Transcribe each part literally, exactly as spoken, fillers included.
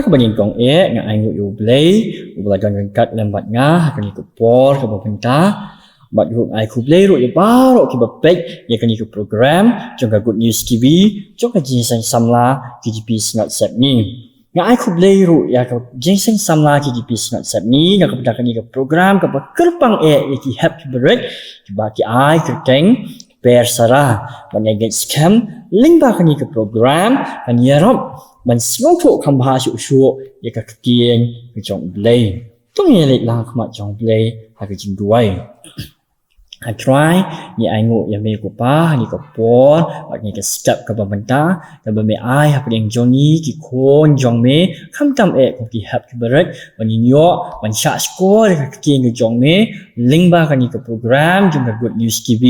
Kaba nyngkong eh, nga ai nguh ïa U Blei uba la don ryngkat lem bad nga ha kane ka por kaba mynta. Bad ruh nga ai khublei ruh ïa baroh kiba peit ïa kane ka program jong ka Good News T V, jong ka Jingïaseng Samla K J P Synod Sepngi. Nga ai khublei ruh ïa ka Jingïaseng Samla K J P Synod Sepngi na ka bynta kane ka program kaba kyrpang eh ïa ki hep ki barit kiba ki ai kyrteng Pyrshah. Bad nga ngeit skhem lyngba kane ka program kan ïarap ban sngewthuh kham bha shuh shuh ïa ka ktien ka jong U Blei. To ngin ïa leit lang ha khmat jong U Blei ha ka jingduwai. A Trai, ngi ai nguh ïa me ko Pa ha kane ka por bad kane ka step kaba mynta, kaba me ai hapdeng jong ngi ki khun jong me, khamtam eh kum ki hep ki barit, ban ïoh ban shah shkor ïa ka ktien ka jong me lyngba kane ka program jong ka Good News T V.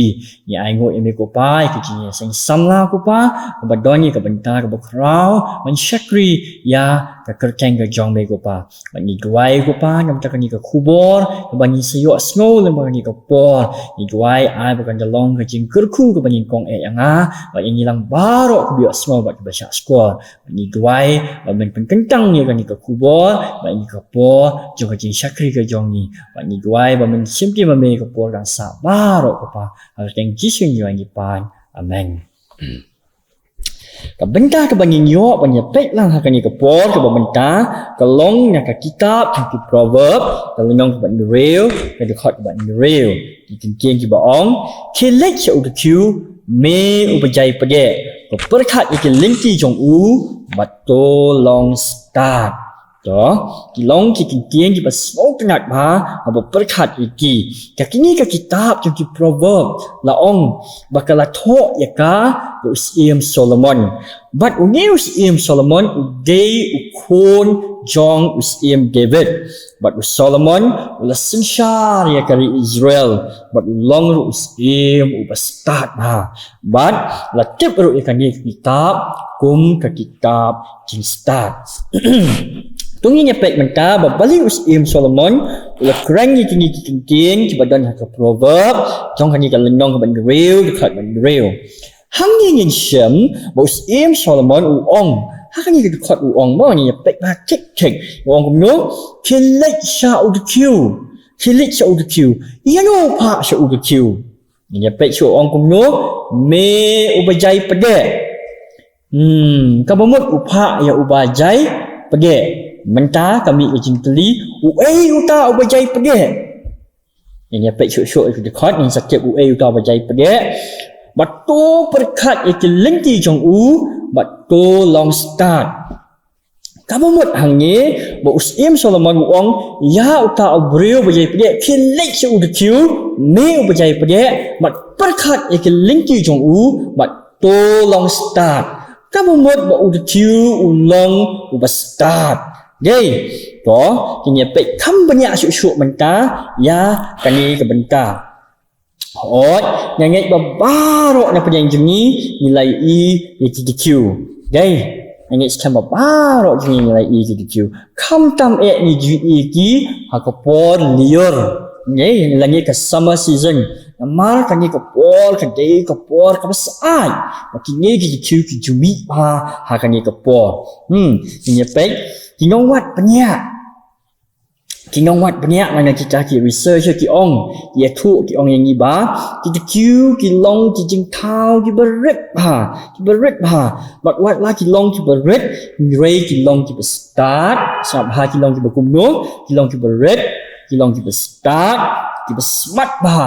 Ngi ai nguh ïa me ko Pa ïa ka Jingïaseng Samla ko Pa, kaba don ïa ka bynta kaba khraw ban shakri ïa ka kyrteng ka jong me ko Pa. Bad ngi duwai ko Pa namar kane ka khubor kaba ngi sa ïohsngew lyngba kane ka por. Ngi duwai ai ba kan da long ka jingkyrkhu kaba nyngkong eh ïa nga bad ïa ngi lang baroh kiba ïohsngew bad kiba shah shkor. Bad ngi duwai ba men pynkyntang ïa kane ka khubor bad ïa ka por jong ka jingshakri ka jong ngi. Bad ngi duwai ba men shim ti ma me ka por kan sah baroh ko Pa. Ha ka kyrteng Jisu ngi duwai ngi pan. Amen. Ka bynta kaba ngin ïoh ban ïa peit lang ha kane ka por kaba mynta ka long na ka kitab jong ki Proverb, ka lynnong kaba hynriew, ka dkhot kaba hynriew. Ki kyntien kiba ong, khie leit sha u dkhiew, me uba jai pdeh, ba pyrkhat ïa ki lynti jong u, bad to long stad. To, ki long ki kyntien kiba sngewtynnat bha, haba pyrkhat ïa ki. Ka kine ka kitab jong ki Proverb la ong ba ka la thoh ïa ka da u Syiem Solomon. Bad une u Syiem Solomon u dei u khun jong u Syiem David. Bad u Solomon u la synshar ïa ka ri Israel. Bad u long ruh u syiem uba stad bha. Bad la tip ruh ïa kane ka kitab kum ka kitab jingstad. To ngin ïa peit mynta ba balei u Syiem Solomon u la kren ïa kine ki kyntien kiba don ha ka Proverb jong kane ka lynnong kaba hynriew, dkhot kaba hynriew. Hangne ngin shem ba u Syiem Solomon u ong, ha kane ka dkhot u ong, mo, ngin ïa peit ba thik thik. U ong kumno, khie leit sha u dkhiew. Khie leit sha u dkhiew. Ïano u phah sha u dkhiew? Ngin ïa peit shuh, u ong kumno, me uba jai pdeh. Hmm, kaba mut u phah ïa uba jai pdeh. Mynta ka mih ka jingkylli, uei uta uba jai pdeh? Ngin ïa peit shuh shuh ïa ka dkhot, ngin sa tip uei uta uba jai pdeh. Bad to pyrkhat ïa ki lynti jong u, bad to long stad. Kaba mut hangne ba u Syiem Solomon u ong ïa uta u briew ba jai pdeh, khie leit sha u dkhiew, me uba jai pdeh, bad pyrkhat ïa ki lynti jong u, bad to long stad. Kaba mut ba u dkhiew u long uba stad. Dei, to, ngin ïa peit kham bniah shuh shuh mynta ïa kane ka bynta. Hooid, nga ngeit ba baroh na pdeng jong ngi ngi la ïohi ïa ki dkhiew. Dei, nga ngeit skhem ba baroh jong ngi ngi la ïohi ïa ki dkhiew. Khamtam eh ngi ju ïohi ïa ki ha ka por lyiur. Dei, lane ka summer season. Namar kane ka por ka dei ka por kaba syaid. Ba kine ki dkhiew ki ju mih bha ha kane ka por. Hmm, ngin ïa peit, ki nongwad bniah. Ki nongwad bniah, lane kita ki researcher ki ong, ki ïathuh ki ong ïa ngi ba ki dkhiew ki long ki jingthaw kiba rit bha, kiba rit bha. Bad wat la ki long kiba rit, hynrei ki long kiba stad. Sngap bha, ki long kiba kumno? Ki long kiba rit, ki long kiba stad, kiba smat bha.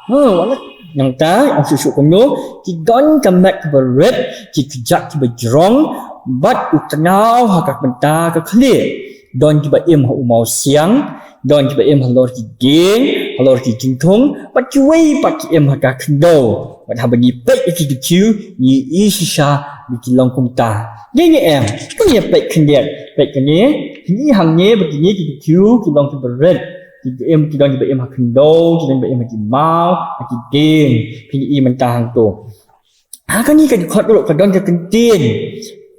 Ha, wat la nangta, ong shuh shuh kumno, ki don ka met kaba rit, ki kjat kiba jrong, bad u tnaw ha ka bynta ka khlieh. Don kiba im ha u mawsiang, don kiba im halor ki dieng, halor ki jingthung, bad kiwei pat ki im ha ka khyndew. Bad haba ngi peit ïa ki dkhiew, ngi ïohi shisha ba ki long kumta. Dei ne em? To ngin ïa peit khyndiat, peit kane, ngi ïohi hangne ba kine ki dkhiew ki long kiba rit. Ki im, ki don kiba im ha khyndew, ki don kiba im ha ki maw, ha ki dieng. Phin ïohi mynta hangto. Ha kane ka dkhot ruh ka don ka kyntien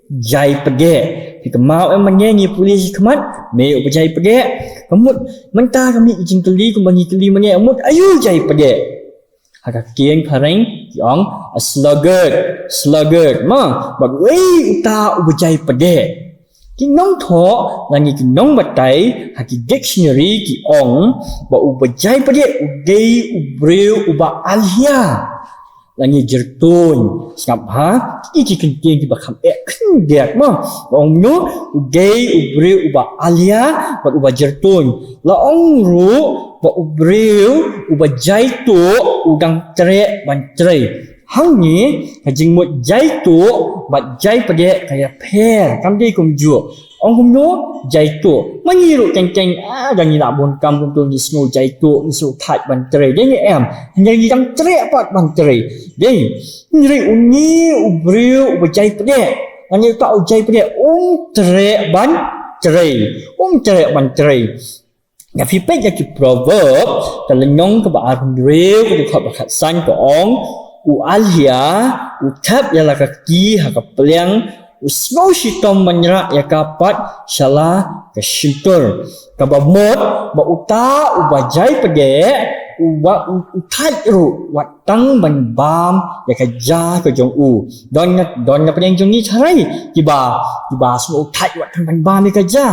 jai pdeh. Phi kynmaw em, mynne ngi pule shi khmat, me uba jai pdeh. Ka mut mynta ka mih ka jingkylli kumba ngi kylli mynne, ka mut aïu jai pdeh? Ha ka ktien phareng ki ong a sluggard, sluggard. Ma, bad uei uta uba jai pdeh? Ki nongthoh lane ki nongbatai ha ki dictionary ki ong ba u bajai pdeh u dei u briew uba alia lane jyrtuiñ. Sngap ha ki ki kyntien kiba kham eh khyndiat mo. Ba ong kumno? U dei u briew uba alia bad uba jyrtuiñ. La ong ruh ba u briew uba jai tuh u dang treh ban trei. Hangne ka jingmut jai tuh bad jai pdeh ka ïapher, kam dei kumjuh. Ong kumno? Jai tuh. Ma ngi ruh teng teng, ah, da ngi la bun kam kumto ngi sngew jai tuh, ngi sngew thait ban trei. Dei ne em? Hynrei ngi dang treh pat ban trei. Dei, hynrei une u briew uba jai pdeh, lane uta u jai pdeh, um treh ban trei. Um treh ban trei. Nga phi peit ïa ki Proverb, ka lynnong kaba arphew hynriew, ka dkhot ba khatsan, ka ong, u alia u thep ïa la ka kti ha ka pliang, u sngew shitom ban rah ïa ka pat sha la ka shyntur. Kaba mut ba uta uba jai pdeh, uba u, u thait ruh wat tang ban bam ïa ka ja ka jong u. Don na, don na pdeng jong ngi tharai kiba, kiba sngew thait wat tang ban bam ïa ka ja.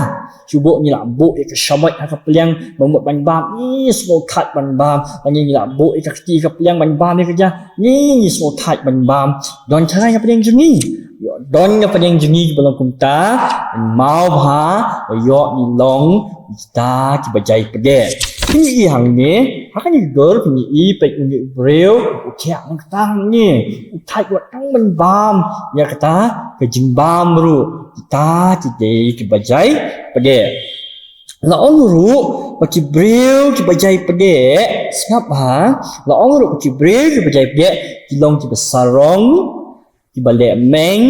Shu buh ngi la buh ïa ka shamoit ha ka pliang, ba mut ban bam, ngi sngew thait ban bam. Lane ngi la buh ïa ka kti ha ka pliang ban bam ïa ka ja, ngi, ngi sngew thait ban bam. Don tharai na pdeng jong ngi? Ïoh don na pdeng jong ngi kiba long kumta. Kynmaw bha, ïoh ngi long kita kiba jai pdeh. Phin ïohi hangne, ha kane ka dur phin ïohi, peit une u briew u khiah nangta hangne, u thait wat tang ban bam ïa kata ka jingbam ruh. Kita ki dei kiba jai pdeh. La ong ruh ba ki briew kiba jai pdeh, sngap ha, la ong ruh ba ki briew kiba jai pdeh ki long kiba sarong, kiba leh meng,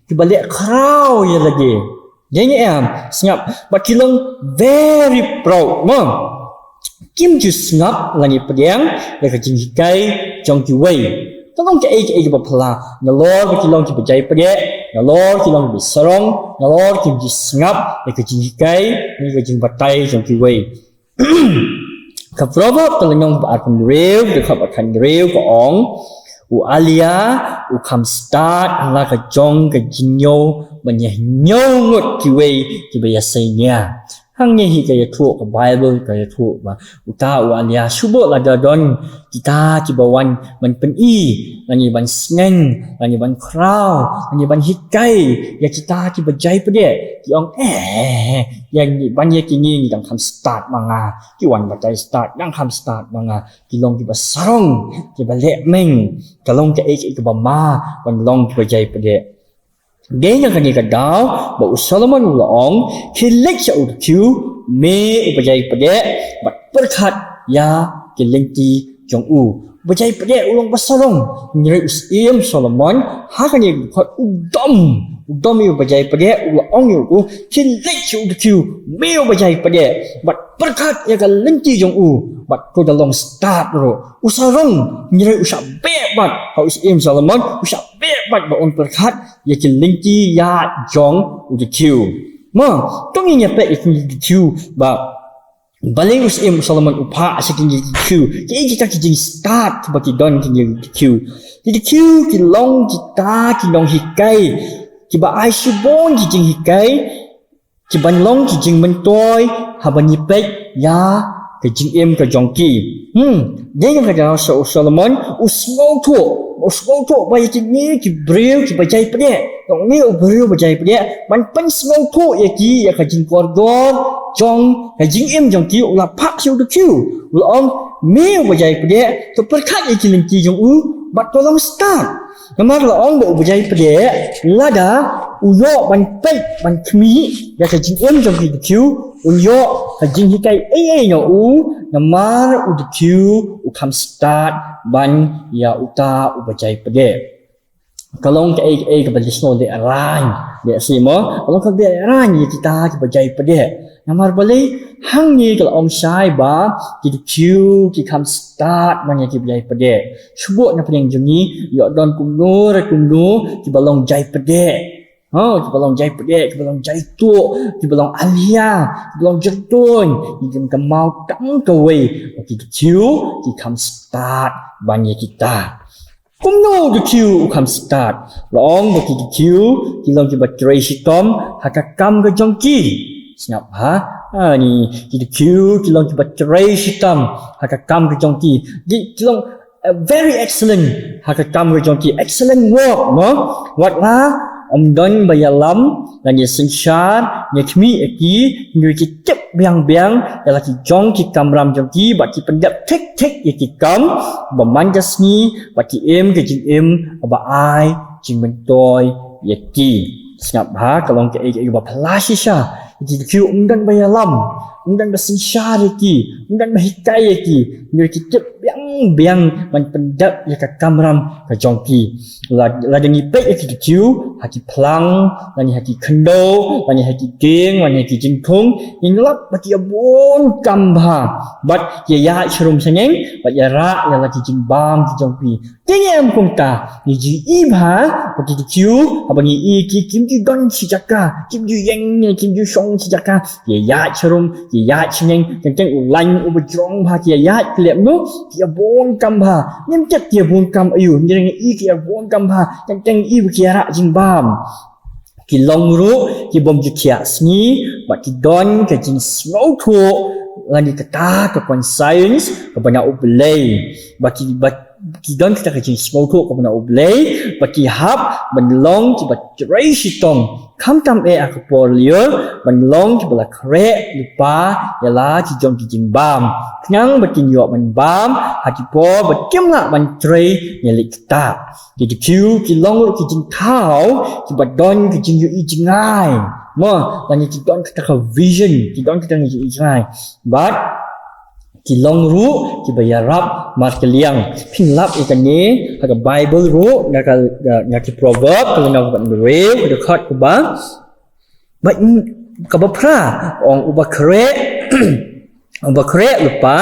kiba leh khraw ïa lade. Dei ne em? Sngap, bad ki long very proud mo. Kim ju sngap lane pdiang ïa ka jinghikai jong kiwei. Ka long kaei kaei kaba phylla, nalor ba ki long kiba jai pdeh, nalor ki long kiba sarong, nalor kim ju sngap ïa ka jinghikai, ïa ka jingbatai jong kiwei. Ka Proverb ka lynnong ba arphew hynriew, ka dkhot ba khathynriew ka ong, u alia u kham stad ha la ka jong ka jingñiew ban ïa hynñiew ngut kiwei kiba ïaseng ïa. Hangne hi ka ïathuh ka Baibl, ka ïathuh ba uta u alia, shu buh lada don kita kiba wan ban pyni lane ban sneng lane ban khraw lane ban hikai ïa kita kiba jai pdeh, ki ong, eh, ïa ngi, ban ïa kine ngi dang kham stad ma nga. Ki wan batai stad, dang kham stad ma nga. Ki long kiba sarong, kiba leh meng. Ka long kaei kaei kaba ma ban long kiba jai pdeh. Dei na kane ka daw ba u Solomon u la ong, khie leit sha u dkhiew, me uba jai pdeh, bad pyrkhat ïa ki lynti jong u. Uba jai pdeh u long ba sarong, hynrei u Syiem Solomon ha kane ka dkhot u dom, u dom ïa uba jai pdeh, u la ong ïa u, khie leit sha u dkhiew, me uba jai pdeh, bad pyrkhat ïa ka lynti jong u, bad to da long stad ruh. U sarong, hynrei u shah beh bad, ha u Syiem Solomon, u shah beh bad ba un pyrkhat ïa ki lynti ïa jong u dkhiew. Mo, to ngin ïa peit ïa ki dkhiew ba balei u Syiem Solomon u phah sha ki dkhiew. Kiei kita ki jingstad ba ki don ki dkhiew. Ki dkhiew ki long kita ki nonghikai kiba ai shibun ki jinghikai, kiban long ki jingmyntoi haba ngi peit ïa ka jingim ka jong ki. Hmm, dei na ka daw sha u Solomon u sngewthuh, u sngewthuh ba ïa kine ki briew kiba jai pdeh, ïa une u briew ba jai pdeh, ban pynsngewthuh ïa ki ïa ka jingkordor jong ka jingim jong ki, u la phah sha u dkhiew, u la ong, me uba jai pdeh, to pyrkhat ïa ki lynti jong u bad to long stad. Namar la ong ba uba jai pdeh, lada u ïoh ban peit ban khmih ïa ka jingim jong ki dkhiew, un ïoh ka jinghikai ei ei na u, namar u dkhiew u kham stad ban ïa uta uba jai pdeh. Ka long kaei kaei kaba lehse lehrain, lehse mo, ka long kaba lehrain ïa kita kiba jai pdeh. Namar balei? Hangne ka la ong shai ba ki dkhiew ki kham stad ban ïa kiba jai pdeh. Shu buh na pdeng jong ngi, ïoh don kumno re kumno kiba long jai pdeh. Ha, kiba long jai pdeh, kiba long jai tuh, kiba long alia, kiba long jyrtuiñ, ngi kin kynmaw tang kawei ba ki dkhiew ki kham stad ban ïa kita. Kumno ki dukhu u kham stad? La ong ba ki dukhu ki long kiba trei shitom ha ka kam ka jong ki. Sngap ha. Ani ki dukhu ki long kiba trei shitom ha ka kam ka jong ki. Ki, ki long uh, very excellent ha ka kam ka jong ki. Excellent work, no? Wat la ym don ba ïalam lane synshar ne khmih ïa ki, hynrei ki tip biang biang ïa la ki jong ki kamram jong ki, bad ki pyndep thik thik ïa ki kam ba man ka sngi, bad ki im ka jingim ba ai jingmyntoi ïa ki. Sngap ha, ka long kaei kaei ba phylla shisha. Ki dukhu ym don ba ïalam, ym don ba synshar ïa ki, ym don ba hikai ïa ki, hynrei ki tip biang biang ban pyndep ïa ka kamram ka jong ki. La, lada ngi peit ïa ki dukhu ha ki phlang lane ha ki khyndew lane ha ki dieng lane ha ki jingthung, ngin lap ba ki ïa bun kam bha, bad ki ïa ïaid sharum shangeng bad ïarap ïa la ki jingbam ki jong ki. Te ngi em kumta, ngi ju i bha ba ki dukhu, haba ngi i ki, kim ju don shi jaka, kim ju ïeng ne kim ju shong shi jaka, ki ïa ïaid sharum, ki ïa ïaid shangeng, teng teng u lain uba jrong bha ki ïa ïaid, ki leh kumno? Ki ïa bun kam bha. Ngim tip ki ïa bun kam aïu, ngi dang i ki ïa bun kam bha, teng teng i ba ki ïarap jingbam. Ki long ruh ki bym ju thiah sngi, bad ki don ka jingsngewthuh lane kata ka conscience kaba na U Blei. Ba ki, ba ki don kata ka jingsngewthuh kaba na U Blei, ba ki hap ban long kiba trei shitom, khamtam eh ha ka por lyiur, ban long kiba la khreh lypa ïa la ki jong ki jingbam, khnang ba kin ïoh ban bam ha ki por ba kim lah ban trei ne leit ktah. Ki dukhu ki long ruh ki jingthaw kiba don ka jingïohi jngai. Mo, lane ki don kata ka vision, ki don kata ka jingïohi jngai. Bad ki long ruh kiba ïarap markylliang. Phin lap ïa kane ha ka Bible ruh, na ka, na, na ki Proverb, ka lynnong kaba hynriew, ka dkhot kaba, bad kaba phra, ong uba khreh, uba khreh lypa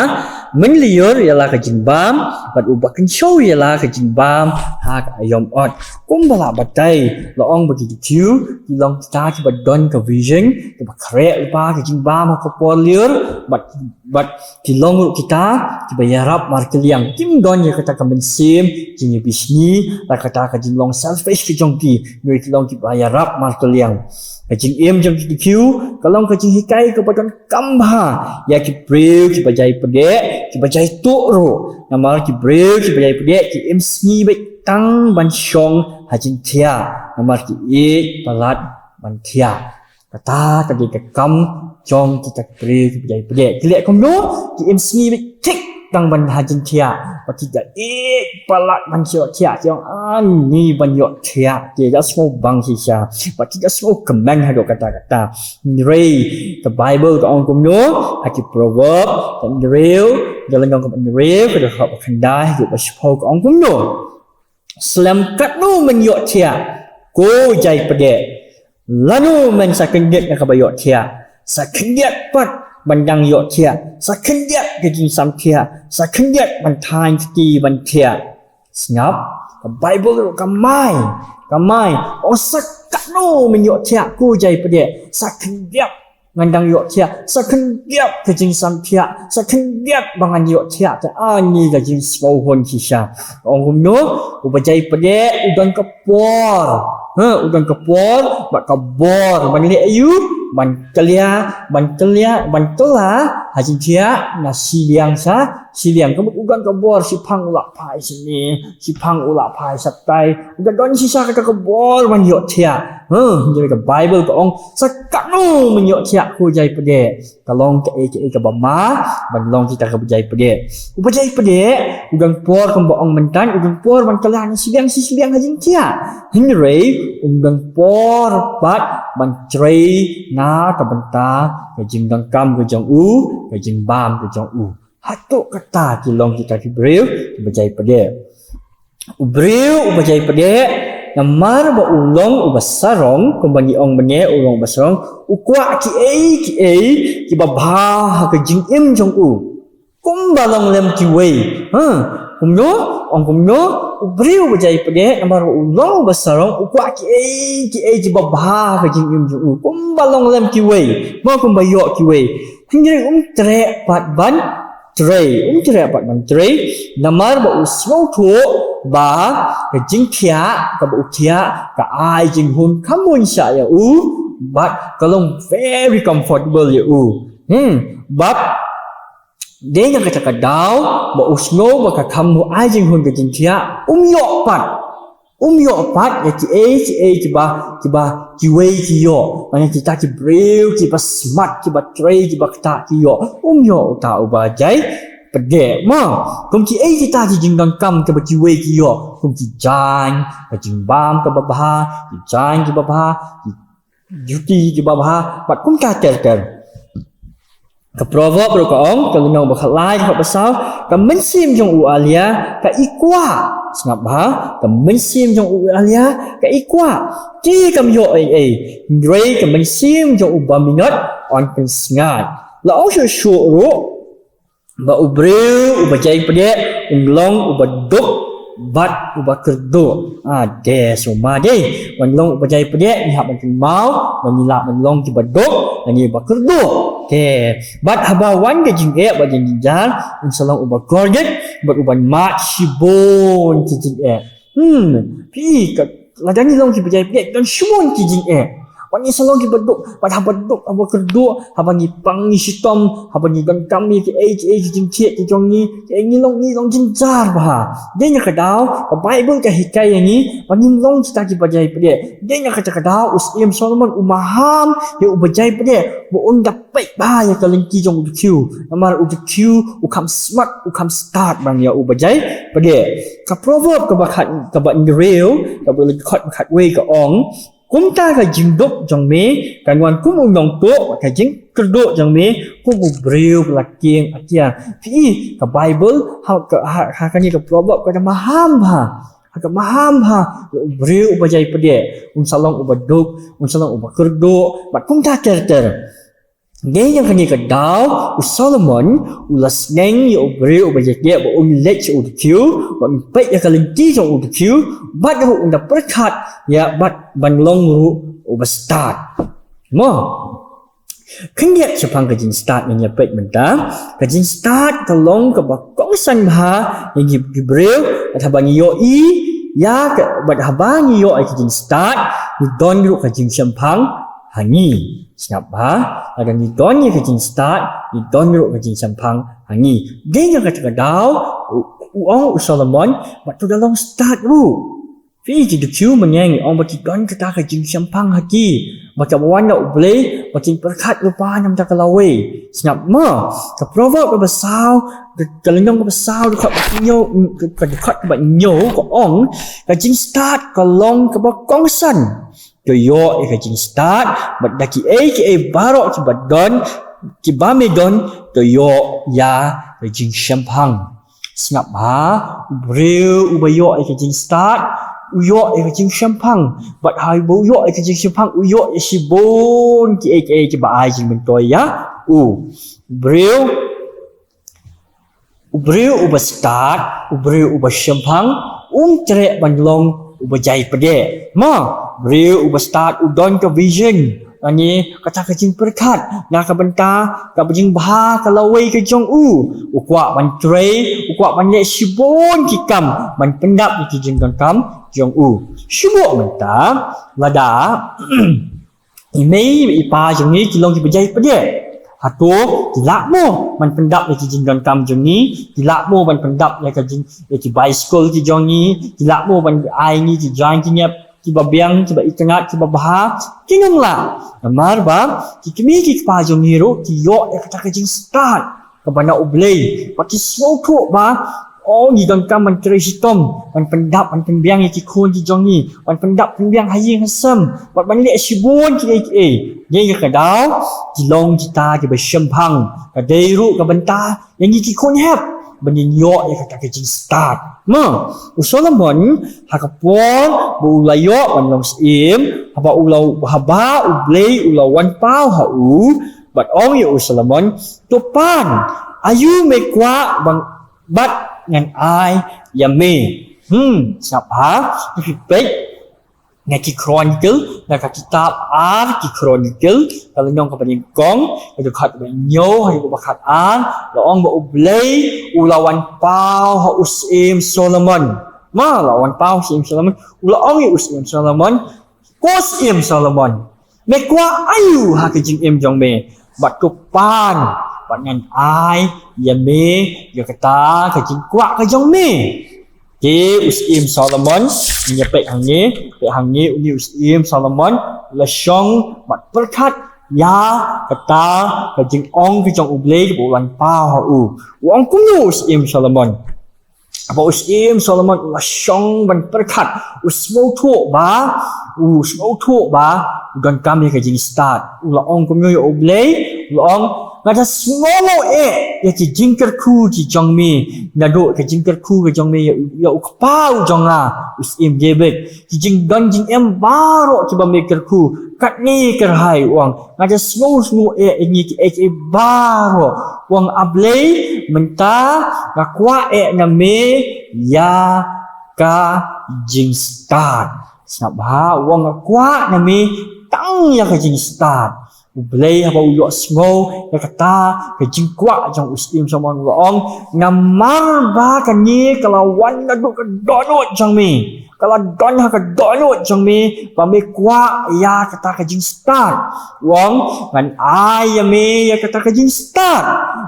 mynlyiur ïa la ka jingbam, bad uba kynshew ïa la ka jingbam ha ka aïom ot. Kumba la batai, la ong ba ki dukhu ki long kita kiba don ka vision, kiba khreh lypa ka jingbam ha ka por lyiur, bad, bad ki long ruh kita kiba ïarap markylliang. Kim don ïa kata ka mynsiem jingïabishni, la kata ka jinglong selfish ka jong ki, hynrei ki long kiba ïarap markylliang. Ka jingim jong ki dukhu ka long ka jinghikai kaba don kam bha ïa ki briew kiba jai pdeh, kiba jai tuh ruh. Namar ki briew kiba jai pdeh ki im sngi beit tang ban shong ha jingthiah, namar ki ïeit palat ban thiah. Kata ka dei ka kam jong kita ki briew kiba jai pdeh. Ki leh kumno? Ki im sngi beit thik tang ban ha jingthiah. Ba ki da ïeit palat ban ïoh thiah, ki ong ani ban ïoh thiah. Ki da sngewbang shisha. Ba ki da sngewkmen haduh katta katta. Hynrei ka Bible ka ong kumno? Ha ki Proverb ka hynriew, ka lynnong kaba hynriew, ka dkhot kaba khyndai haduh ba shiphew, ka ong kumno? Slem katno men ïoh thiah, ko jai pdeh? Lano men sa khyndiat na kaba ïoh thiah? Sa khyndiat pat ban dang ïoh thiah, sa khyndiat ka jingsamthiah, sa khyndiat ban thaiñ kti ban thiah. Sngap, ka Bible ruh ka mai, ka mai. O, sa katno men ïoh thiah, ko jai pdeh? Sa khyndiat ngan dang ïoh thiah, sa khyndiat ka jingsamthiah, sa khyndiat ba ngan ïoh thiah. Te ani ka jingsngewhun shisha. Ong kumno? Uba jai pdeh u don ka por, ha, u don ka por bad ka bor ban leh aïu? Ban kyllia, ban kyllia, ban kylla ha jingthiah na shiliang sha shiliang. Ka mut u don ka bor, shiphang u lah phai shane, shiphang u lah phai shatai. U da don shisha kata ka bor ban ïoh thiah. Hynrei ka Bible ka ong, sa katno men ïoh thiah, ko jai pdeh? Ka long kaei kaei kaba ma ban long kita kiba jai pdeh. Uba jai pdeh u don por, kumba ong mynta, u don por ban kylla na shiliang shi shiliang ha jingthiah. Hynrei um don por pat ban trei na ka bynta ka jingdonkam ka jong u, ka jingbam ka jong u. Hato kata ki long kita ki briew kiba jai pdeh. U briew uba jai pdeh, namar ba u long uba sarong, kumba ngi ong mynne u long uba sarong, u kwah kiei kiei kiba bha ha ka jingim jong u. Kumba long lem kiwei. Ha, kumno? Ong kumno? U briew uba jai pdeh, namar ba u long uba sarong, u kwah kiei kiei kiba bha ha ka jingim jong u. Kumba long lem kiwei, mo, kumba ïoh kiwei. Hynrei um treh pat ban trei, um treh pat ban trei, namar ba u sngewthuh ba ka jingthiah kaba u thiah ka ai jinghun khamon shah ïa u, bad ka long very comfortable ïa u. Hmm, bad dei na kata ka daw ba u sngew ba ka kham u ai jinghun ka jingthiah, um ïoh pat. Um ïoh pat ïa kiei kiei kiba, kiba kiwei ki ïoh. Mane kita ki briew kiba smat, kiba trei, kiba ktah ki ïoh. Um ïoh uta uba jai pdeh mo. Kum kiei kita ki jingdonkam kiba kiwei ki ïoh. Kum ki jaiñ, ka jingbam kaba bha, ki jaiñ kiba bha, ki juti kiba bha, bad kumta ter ter. Ka Proverb ruh ka ong, ka lynnong ba khatlai, ka khatsaw, ka mynsiem jong u Alia ka i kwah. Sngap bha, ka mynsiem jong u Alia ka i kwah. Te kam ïoh ei ei, hynrei ka mynsiem jong u baminot yn pynsngaid. La ong shuh shuh ruh ba u briew uba jai pdeh un long uba duk bad uba kyrduh. Ah, te sumar dei, wan long uba jai pdeh ngi hap ban kynmaw ba ngi lah ban long kiba duk lane ba kyrduh. Te bad haba wan ka jingeh bad jingjar, un sa long uba kordit bad uban mad shibun ki jingeh. Hmm, phi, ka, lada ngi long kiba jai pdeh don shibun ki jingeh. Bad ngi sa long kiba duk, bad haba duk, haba kyrduh, haba ngi pang ngi shitom, haba ngi donkam ïa kiei kiei ki jingthiah ki jong ngi, kiei ngi long, ngi long jynjar bha. Dei na ka daw ka Baibl ka hikai ïa ngi ba ngim long kita kiba jai pdeh. Dei na kata ka daw u Syiem Solomon u maham ïa uba jai pdeh ba un da peit bha ïa ka lynti jong u dkhiew. Namar u dkhiew u kham smat, u kham stad ban ïa uba jai pdeh. Ka Proverb kaba khat, kaba hynriew, kaba lyngkot khatwei ka ong, kumta ka jingduk jong me kan wan kum u nongtuh, ka jingkyrduh jong me kum u briew ba la kieng atiar. Phi i, ka Baibl ha, ka, ha, ha kane ka Proverb ka da maham bha. Ha ka maham bha ïa u briew uba jai pdeh, un sa long uba duk, un sa long uba kyrduh, bad kumta ter ter. Dei na kane ka daw u Solomon u la sneng ïa u briew uba jai pdeh ba un leit sha u dkhiew, ba un peit ïa ka lynti jong u dkhiew, bad ruh un da pyrkhat ïa bad ban long ruh uba stad. Mo. Khyndiat shaphang ka jingstad ngin ïa peit mynta. Ka jingstad ka long kaba kongsan bha ïa ngi ki briew, bad haba ngi ïohi ïa ka, bad haba ngi ïoh ïa ka jingstad, ngi don ruh ka jingshemphang ha ngi. Sngap bha, lada ngi don ïa ka jingstad, ngi don ruh ka jingshemphang ha ngi. Dei na kata ka daw u, u ong u Solomon ba to da long stad ruh. Phi i, ki dkhiew mynne ngi ong ba ki don kata ka jingshemphang ha ki, ba kaba wan na u Blei ba kin pyrkhat lypa na ka bynta ka lawei. Sngap mo, ka Proverb kaba saw, ka, ka lynnong kaba saw, dkhot ba hynñiew, ka, ka dkhot kaba hynñiew ka ong, ka jingstad ka long kaba kongsan. To ïoh ïa ka jingstad bad da kiei kiei baroh kiba don, kiba me don, to ïoh ïa ka jingshemphang. Sngap bha, u briew uba ïoh ïa ka jingstad u ïoh ïa ka jingshemphang. Bad haba u ïoh ïa ka jingshemphang u ïoh ïa shibun kiei kiei kiba ai jingmyntoi ïa u. U briew, u briew uba stad, u briew uba shemphang, um treh ban long uba jai pdeh. Mo, briew uba stad u don ka vision, lane kata ka jingpyrkhat na ka bynta kaba jingbha ka lawei ka jong u. U kwah ban trei, u kwah ban leh shibun ki kam ban pyndap ïa ki jingdonkam jong u. Shu bok mynta, lada i mei i pa jong ngi ki long kiba jai pdeh, hato ki lah mo ban pyndap ïa ki jingdonkam jong ngi? Ki lah mo ban pyndap ïa ka jing, ïa ki bicycle ki jong ngi? Ki lah mo ban ai ngi ki jaiñ ki ñiep kiba biang, kiba itynnad, kiba bha? Kim lah. Namar ba ki kmie ki kpa jong ngi ruh ki ïoh ïa kata ka jingstad kaba na u Blei, ba ki sngewthuh ba, oh, ngi donkam ban trei shitom ban pyndap ban pynbiang ïa ki khun ki jong ngi, ban pyndap pynbiang ha ïing ha sem, bad ban leh shibun kiei kiei. Dei na ka daw ki long kita kiba shemphang. Ka dei ruh ka bynta ïa ngi ki khun hep ban ïoh ïa kata ka jingstad. Mo, u Solomon ha ka por ba u la ïoh ban long syiem, haba u la, haba u Blei u la wan paw ha u, bad ong ïa u Solomon, to pan, aïu me kwah ban, bad ngan ai ïa me. Hmm, sngap bha, phi peit na ki Chronicle, na ka kitab ar ki Chronicle, ka lynnong kaba nyngkong, ka dkhot ba hynñiew haduh ba khatar, la ong ba u Blei u la wan paw ha u Syiem Solomon. Ma la wan paw Syiem Solomon, u la ong ïa u Syiem Solomon, ko Syiem Solomon, me kwah aïu ha ka jingim jong me? Bad to pan, bad ngan ai ïa me ïa kata ka jingkwah ka jong me. Te u Syiem Solomon, ngin ïa peit hangne, peit hangne, une u Syiem Solomon u la shong bad pyrkhat ïa kata ka jingong ka jong U Blei ba u la paw ha u. U ong kumno u Syiem Solomon? Ba u Syiem Solomon u la shong ban pyrkhat, u sngewthuh ba, u sngewthuh ba u donkam ïa ka jingstad. U la ong kumno ïa U Blei? U la ong, nga da sngew eh ïa ki jingkyrkhu ki jong me, naduh ka jingkyrkhu ka jong me ïa, ïa u kpa u jong nga, u Syiem David. Ki jingdon jingem baroh kiba me kyrkhu, katne kyrhai, u ong, nga da sngew sngew eh ïa ngi kiei kiei baroh. U ong, A Blei, mynta nga kwah eh na me ïa ka jingstad. Sngap bha, u ong, nga kwah na me tang ïa ka jingstad. U Blei haba u ïohsngew ïa kata ka jingkwah jong u Syiem Solomon, u la ong, namar ba kane ka la wan naduh ka dohnud jong me. Ka la don ha ka dohnud jong me ba me kwah ïa kata ka jingstad. U ong, ngan ai ïa me ïa kata ka jingstad.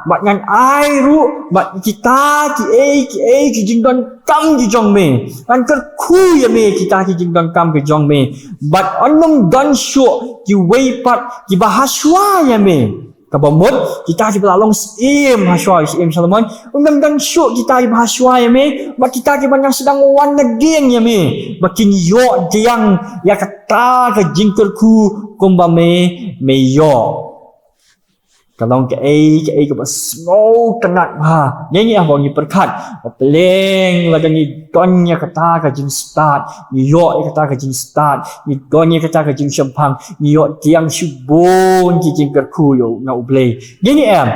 Bad ngan ai ruh bad kita kiei kiei ki jingdonkam ki jong me. Ngan kyrkhu ïa me kita ki jingdonkam ki jong me. Bad yn ym don shuh kiwei pat kiba ha shuwa ïa me. Kaba mut kita kiba la long syiem ha shuwa, Syiem Solomon, un ym don shuh kita kiba ha shuwa ïa me, bad kita kiba nang sdang wan nadien ïa me, ba kin ïoh diang ïa kata ka jingkyrkhu kumba me, me ïoh. Ka long kaei kaei kaba sngewtynnat bha. Ngi ngi ah ba ngi pyrkhat ba pleng lada ngi don ïa kata ka jingstad, ngi ïoh ïa kata ka jingstad, ngi don ïa kata ka jingshemphang, ngi ïoh diang shibun ki jingkyrkhu ïa u, na U Blei. Ngi ngi em.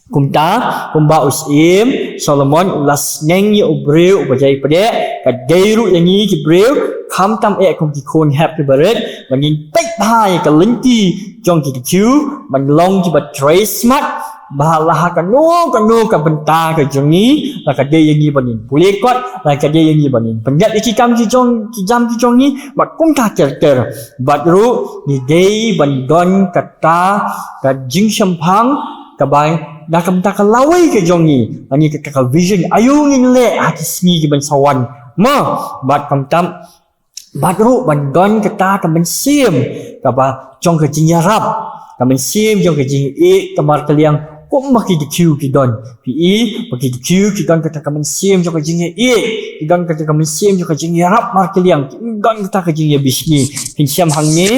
Kumta, kumba u Syiem Solomon u la sneng ïa u briew uba jai pdeh, ka dei ruh ïa ngi ki briew, khamtam eh kum ki khun hep kiba rit, ba ngin peit bha ïa ka lynti jong ki dkhiew, ban long kiba trei smat, ba la ha kano kano ka bynta ka jong ngi, la ka dei ïa ngi ba ngin pule kot, la ka dei ïa ngi ba ngin pynïap ïa ki kam ki jong, ki jam ki jong ngi, bad kumta ter ter. Bad ruh ngi dei ban don kata ka jingshemphang kaba da ka bynta ka lawei ka jong ngi, lane kata ka vision, aïu ngin leh ha ki sngi ki ban sa wan. Mo, bad khamtam, bad ruh ban don kata ka mynsiem kaba jong ka jingïarap, ka mynsiem jong ka jingïeit ka markylliang, kumba ki dkhiew ki don. Phi i ba ki dkhiew ki don kata ka mynsiem jong ka jingïeit, ki don kata ka mynsiem jong ka jingïarap markylliang, ki don kata ka jingïabishni. Phin shem hangne,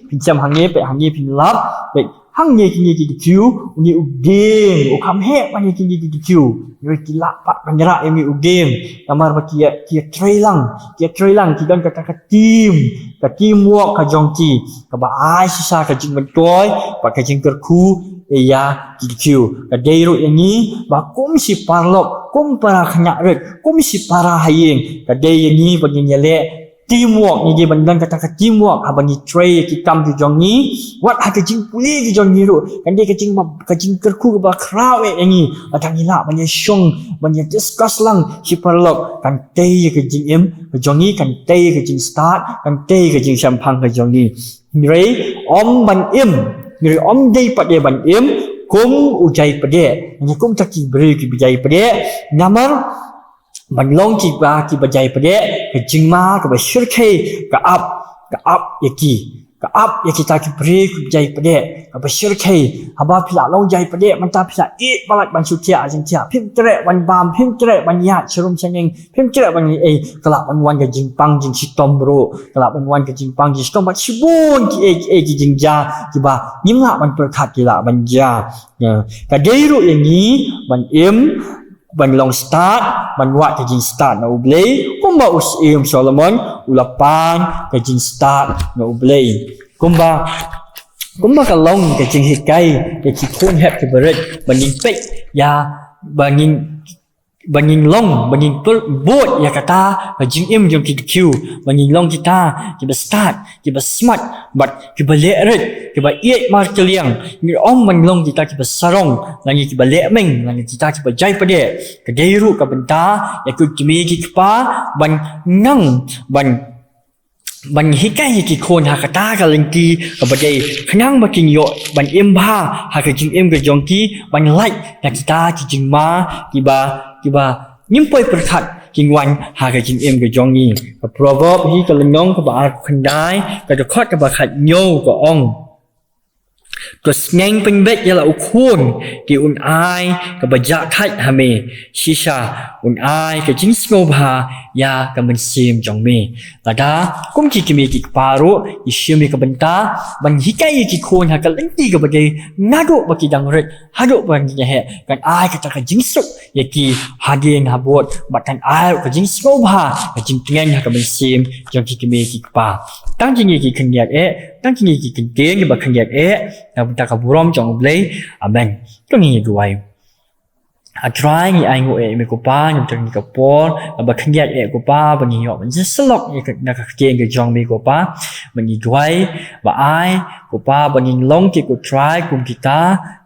phin shem hangne, peit hangne phin lap, peit hangne kine ki dkhiew, une u game, u kham heh ba ngi kine ki dkhiew. Ngi ki lah pat ban rah ïa une u game. Namar ba ki ïa, ki ïa trei lang, ki ïa trei lang, ki don kata ka team, ka teamwork ka jong ki, kaba ai shisha ka jingmyntoi bad ka jingkyrkhu ïa ki dkhiew. Ka dei ruh ïa ngi ba kum shi paralok, kum para khynnah rit, kum shi para ha ïing, ka dei ïa ngi ba ngin ïaleh teamwork, ngi dei ban don kata ka teamwork haba ngi trei ïa ki kam ki jong ngi. Wat ha ka jingpule ki jong ngi ruh, kan dei ka jing, ka jingkyrkhu kaba khraw eh ïa ngi. Lada ngi lah ban ïa shong, ban ïa discuss lang shi paralok, kan tei ïa ka jingim ka jong ngi, kan tei ïa ka jingstad, kan tei ïa ka jingshemphang ka jong ngi. Hynrei ym ban im, hynrei ym dei pat ïa ban im kum u jai pdeh, hynrei kumta ki briew kiba jai pdeh. Namar ban long kiba, kiba jai pdeh, ka jingma kaba shyrkhei ka ap, ka ap ïa ki, ka ap ïa kita ki briew kiba jai pdeh, kaba shyrkhei. Haba phi la long jai pdeh, mynta phi la ïeit palat ban shu thiah jingthiah, phim treh ban bam, phim treh ban ïaid sharum shangeng, phim treh ban ei ei, ka lah ban wan ka jingpang jingshitom ruh, ka lah ban wan ka jingpang jingshitom bad shibun kiei kiei ki jingjia kiba ngim lah ban pyrkhat ki lah ban jia. Ïa, ka dei ruh ïa ngi ban im, ban long stad, ban wad ka jingstad na U Blei, kumba u Syiem Solomon u la pan ka jingstad na U Blei. Kumba, kumba ka long ka jinghikai ïa ki khun hep kiba rit, ban ngin peit ïa, ban ngin ba ngin long, ba ngin pur-, bud ïa kata ka jingim jong ki dkhiew, ba ngin long kita kiba stad, kiba smat, bad kiba leh rit, kiba ïeit markylliang. Ngin ym ban long kita kiba sarong, lane kiba leh meng, lane kita kiba jai padeh. Ka dei ruh ka bynta ïa ki kmie ki kpa ban nang, ban ban hikai ïa ki khun ha kata ka lynti kaba dei, khnang ba kin ïoh ban im bha ha ka jingim ka jong ki, ban lait na kita ki jingma kiba, kiba ngim poi pyrkhat kin wan ha ka jingim ka jong ngi. Ka Proverb hi ka lynnong kaba arphew khyndai, ka dkhot kaba khathynñiew ka ong: To sneng pynbeit ïa la u khun, te un ai kaba jah thait ha me, shisha un ai ka jingsngewbha ïa ka mynsiem jong me. Lada kum ki kmie ki kpa ruh ngi shim ïa ka bynta ban hikai ïa ki khun ha ka lynti kaba dei, naduh ba ki dang rit haduh ba ki dang heh, kan ai kata ka jingsuk ïa ki hadien habud, bad kan ai ruh ka jingsngewbha, ka jingtngen ha ka mynsiem jong ki kmie ki kpa. Tang jong ngi ki khyndiat eh, tang jong ngi ki kyntien kiba khyndiat eh, na ka bynta ka burom jong U Blei. Amen. To ngin ïa duwai. Ah Trai, ngi ainguh eh ïa me ko Pa, namar kane ka por kaba khyndiat eh ko Pa, ba ngin ïoh ban ïasyllok ïa ka, na ka ktien ka jong me ko Pa. Ba ngi duwai, ba ai ko Pa, ba ngin long ki ko Trai kum kita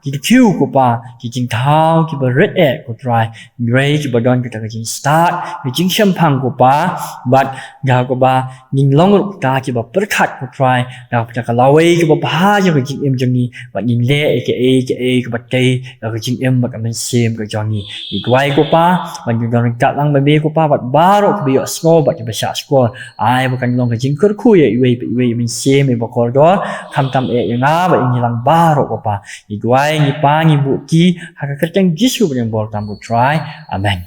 ki dkhiew ko Pa, ki jingthaw kiba rit eh ko Trai. Ngi duwai kiba don kita ki jingstad, ki jingshemphang ko Pa, bad da kaba ngin long ruh kita kiba pyrkhat ko Trai, da kaba ka lawei kaba bha jong ka jingim jong ngi, bad ngin leh ïa kaei kaei kaba tei ïa ka jingim bad ka mynsiem ka jong ngi. Ngi duwai ko Pa, ba ngin don ryngkat lang bad me ko Pa, bad baroh kiba ïohsngew bad kiba shah shkor. Ai ba kan long ka jingkyrkhu ïa iwei pa iwei, mynsiem iba kordor, khamtam eh ïa nga bad ïa ngi lang baroh ko Pa. Ngi duwai, ngi pan, ngi buh ki ha ka kyrteng Jisu ba don bor tam ko Trai. Amen.